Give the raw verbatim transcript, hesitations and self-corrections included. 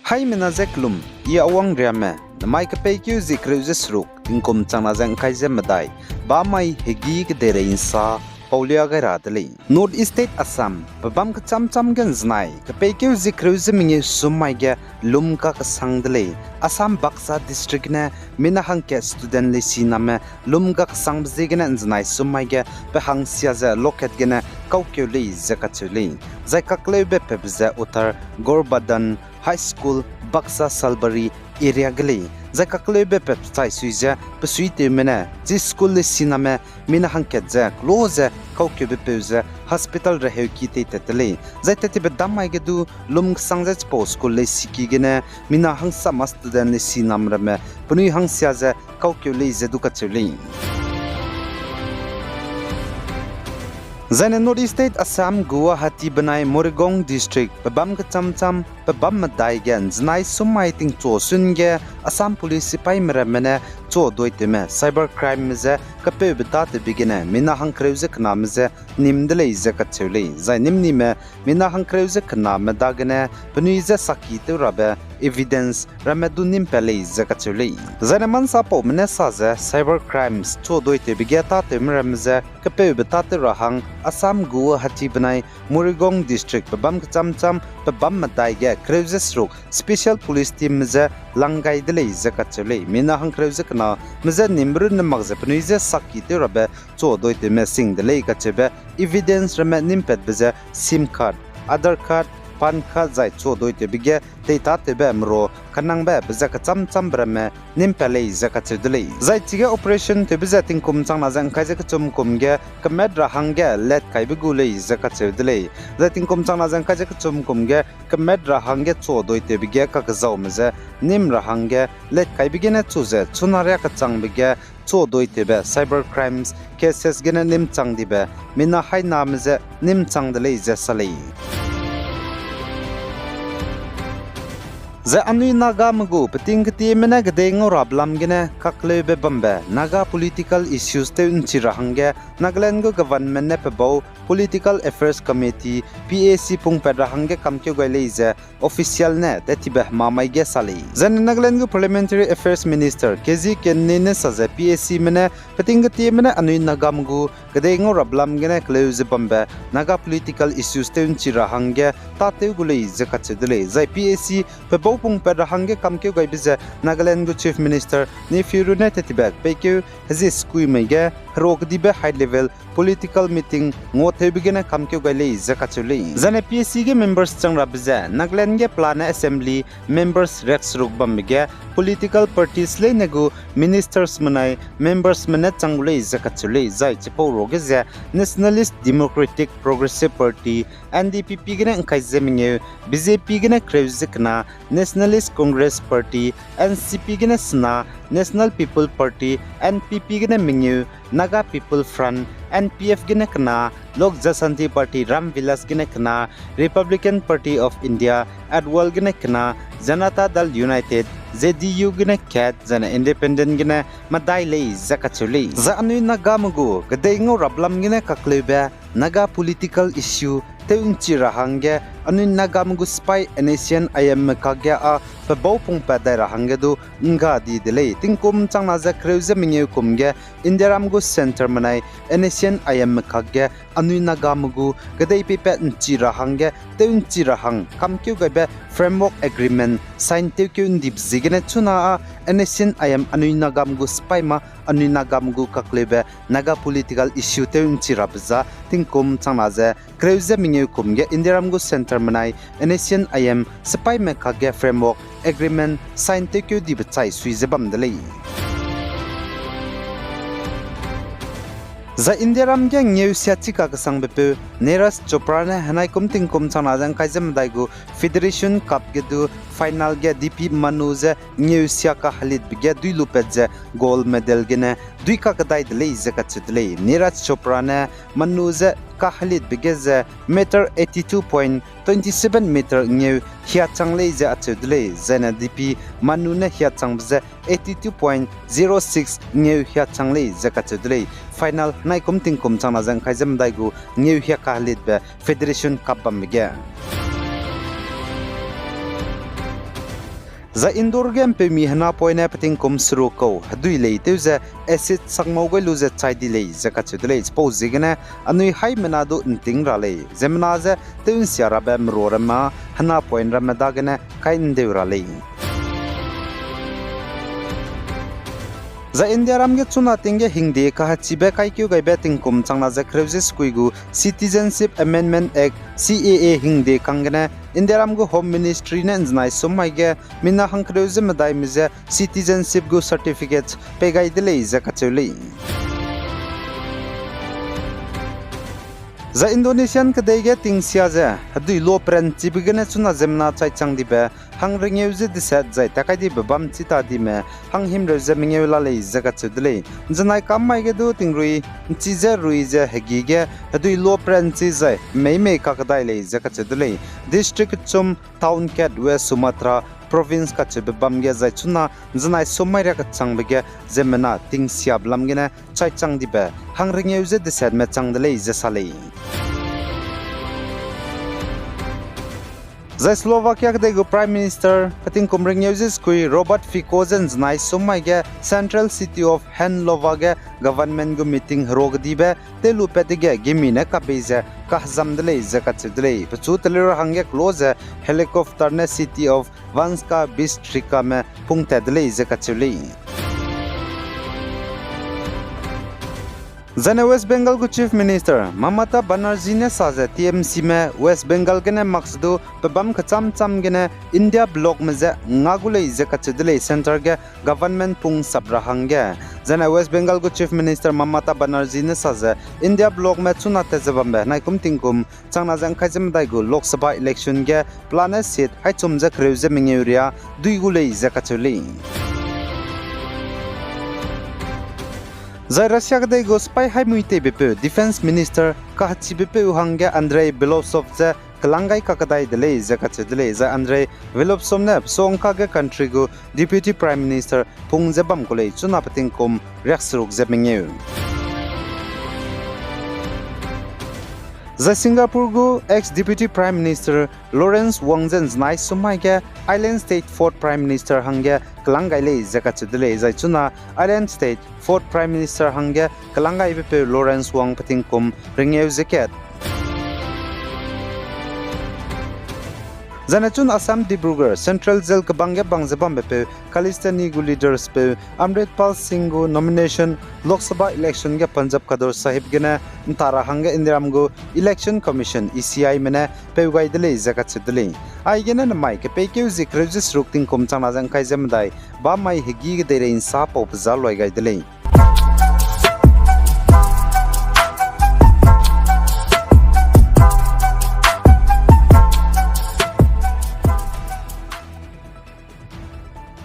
Haimena ze kelum, I Awang Riame, namai kepeikeu zie kereu ze seruk, tingkum changna ze ngkai ze medai, bamai hegî kedeirei nsa paulia gai ra de lei. North East State Assam, pebâm kechâm châm ge nzenai kepeikeu zie kereu ze mengeu sum mai ge lum kakesang de lei. Assam Baksa District ne mina hangkat student leisi name lum kakesangbe ziegene nzenai sum mai ge pe hangsia ze lokat gene kaukeu lei ze kacheu lei. Zai kakleube pep ze Uttar Gorbadhan High School, Baksa Salbari area ge lei. Zai kakleube pep chai sui ze pe suitewme ne chi school leisi name mina hangkat ze kelo ze kaukeube peu ze hospital reheuki teitat de lei. Zai tattibe dam mai ge du lum kesang ze chipau school leisiki gene mina hangsama student leisi nam ramme penui hangsia ze kaukeu lei ze du kacheu lei. Zaine North East State Assam, Guwahati benai Morigaon District, pebâm kechâm châm, pebâm medai ge nzenai sum mai tingchu sun ge Assam Police sipaime ramme ne chu doitewme cyber crimeme ze kepeube tâtewbe gene mina hangkereu ze kename ze nîm de lei ze kacheu lei. Zai nîm nime mina hangkereu ze kename dagene penui je saki tew rabe evidence ramme du nîm pat lei ze kacheu lei. Zaine mansapaume ne sa ze cyber crimes chu doitewbe ge tâtewme ramme ze kepeube tâtew ra hang Assam Guwahati benai Morigaon District pebâm kechâm châm pebâm medai ge kereu ze seruk special police teamme je lang gai de lei ze kacheu lei. Mina hangkereu ze kename je nîm runne mak ze penui je saki tew rabe chu doitewme sing de lei kacheube evidence ramme nîm patbe ze SIM card, Aadhaar card, PAN card zai chu doitewbe ge teitâtewbe mero kanangbe be ze kechâm châmbe ramme nîm pat lei ze kacheu de lei. Zai chige operation tewbe ze tingkum changna ze ngkai ze kechum kum ge kemat ra hangge let kaibe gu lei ze kacheu de lei. Zai tingkum changna ze ngkai ze kechum kum ge kemat ra hangge chu doitewbe ge kakezaume je nîm ra hangge let kaibe gene chu ze chuna riâ kechangbe ge chu doitewbe cyber crimes cases gene nîm chang dibe mina hainame je nîm chang de lei ze sa lei. Zai anui Nagame gu peting ketieme ne kedei ngau rabe lam gene kakleube bambe Naga political issues tew nchi ra hangge Nagaland gu government ne pebau Political Affairs Committee, PAC pungpat ra hangge kamkeu gai lei ze official ne tattibe hemamai ge sa lei. Zaine Nagaland gu Parliamentary Affairs Minister K G Kenne ne sa ze PACme ne peting ketieme ne anui Nagame gu kedei ngau rabe lam gene keleu ze bambe Naga political issues tew nchi ra hangge tâtew gu lei ze kacheu de lei. Zai PAC pebau pungpat ra hangge kamkeu gaibe ze Nagaland gu Chief Minister Neiphiu Rio ne tattibe peikeu hezie sekuimei ge herua kedibe high level political meeting nguathewbe gene kamkeu gai lei ze kacheu lei. Zaine PAC ge members chang rabe ze Nagaland ge pelane assembly members riakseruk bambe ge political parties leine gu ministers menai membersme ne chang gu lei ze kacheu lei. Zai chipau ruage ze Nationalist Democratic Progressive Party, NDPP gene ngkai ze mengeu, BJP gene kereu ze kena, Nationalist Congress Party, NCP gene sena, National People Party, NPP gene mengeu, Naga People Front, NPF gene kena, Lok Janshanti Party, Ram Vilas gene kena, Republican Party of India, Adwal gene kena, Janata Dal United, JDU gene kat, zaine Independent gene medai lei ze kacheu lei. Zai anui Nagame gu kedei ngau rabe lam gene kakleube Naga political issue tew nchi ra hangge anui Nagame gu sipai NSCN-IMme kakge â pebau pungpat dai ra hangge du ngga di de lei. Tingkum changna ze kereu ze mengeu kum ge Indiaram gu centre menai NSCN-IMme kakge anui Nagame gu kedei peipat nchi ra hangge tew nchi ra hang kamkeu gaibe framework agreement sign tewkeu ndibe ziegene chuna â NSCN-IM anui Nagame gu sipai ma anui Nagame gu kakleube Naga political issue tew nchi rabe za tingkum changna ze kereu ze mengeu kum ge Indiaram gu centre menai NSCN-IM sipaime kakge framework agreement sign tewkeu dibe chai sui ze bam de lei. Zai Indiaram ge ngeu sia chi kakesangbe peu Neeraj Chopra ne henai kum tingkum changna ze ngkai ze medai gu Federation Cup ge du final ge Dipti Manu ze ngeu sia kahelitbe ge dui lupat ze gold medal gene dui kakedai de lei ze kacheu de lei. Neeraj Chopra ne Manu ze kahelitbe ge ze meter eighty two point twenty seven meter ngeu hiachang lei ze acheu de lei. Zaine Dipti Manu ne hiachangbe ze eighty two point zero six ngeu hiachang lei ze kacheu de lei. Final henai kum tingkum changna ze ngkai ze medai gu ngeu hia kahelitbe Federation Cup bambe ge. Zai Indore ge mpeumi henapoine petingkum seruk kau hedui lei tew ze acid sakmau gai lu ze chai di lei ze kacheu de lei. Chipau ziegene anui haimena du nting ra lei. Ziemmena ze tew nsia rabe merua ramme, henapoine ramme dagene kai ndeu ra lei. Zai Indiaram ge chuna ting ge hingde kahechibe kaikeu gaibe tingkum changna ze kereu ze sekui gu Citizenship Amendment Act, C A A hingde kang gene Indiaram gu Home Ministry ne nzenai sum mai ge mina hangkereu ze medaime je citizenship gu certificate pei gai de lei ze kacheu lei. Zai Indonesian kedei ge tingsia ze hedui lo peranchibe gene chuna ziemmena chaichang dibe hang rengeu ze deset zai takai dibe bam chi ta dime hang himreu ze mengeu la lei ze kacheu de lei. Nzenai kam mai ge du tingrui nchi ze rui ze hegî ge hedui lo peranchi zai meimei kakdai lei ze kacheu de lei. District kechum, town kat West Sumatra Province kacheube bam ge zai chuna nzenai sum mai riak kechangbe ge ziemmena tingsiabe lam gene chaichang dibe hang rengeu ze desetme chang de lei ze sa lei. Zai Slovakia kedei gu Prime Minister petingkum rengeu ze sekui Robert Fico ze nzenai sum mai ge Central City of Hanlova ge government gu meeting herua kedibe tew lu pat dege gimi ne kabei ze kahezam de lei ze kacheu de lei. Pechu teleu ra hangge kelo ze helicopter ne City of Banska Bystricame pungtat de lei ze kacheu lei. Zaine West Bengal gu Chief Minister Mamata Banerjee ne sa ze T M Cme West Bengal gene mak se du pebâm kechâm châm gene India blocme je nga gu lei ze kacheu de lei centre ge government pung sap ra hangge. Zaine West Bengal gu Chief Minister Mamata Banerjee ne sa ze India blocme chuna tat ze bambe naikum tingkum changna ze ngkai ze medai gu Lok Sabha election ge pelane seat haichum ze kereu ze mengeu ria dui gu lei ze kacheu lei. Zai Russia kedei gu sipai haimui teibepeu Defence Minister kahechibepeu hangge Andrei Belousov ze kelang gai kakdai de lei ze kacheu de lei. Zai Andrei Belousov ne pesuangka ge country gu Deputy Prime Minister pung ze bam ku lei chuna petingkum riakseruk ze mengeu. Zai Singapore gu ex Deputy Prime Minister Lawrence Wong ze nzenai sum mai ge island state fourth Prime Minister hangge kelang gai lei ze kacheu de lei. Zai chuna island state fourth Prime Minister hangge kelang gaibepeu Lawrence Wong petingkum rengeu ze kat. Zaine chun Assam Dibrugarh Central Jail kebang ge bang ze bambepeu Khalistani gu leaderspeu Amritpal Singh gu nomination Lok Sabha election ge Punjab Khadur Sahib gene nta ra hangge Indiaram gu Election Commission, E C Ime ne peu gai de lei ze kacheu de lei. Aigene nemai kepeikeu zie kereu ze seruk tingkum changna ze ngkai ze medai bam mai hegî kedeirei nsa pau peza luai gai de lei.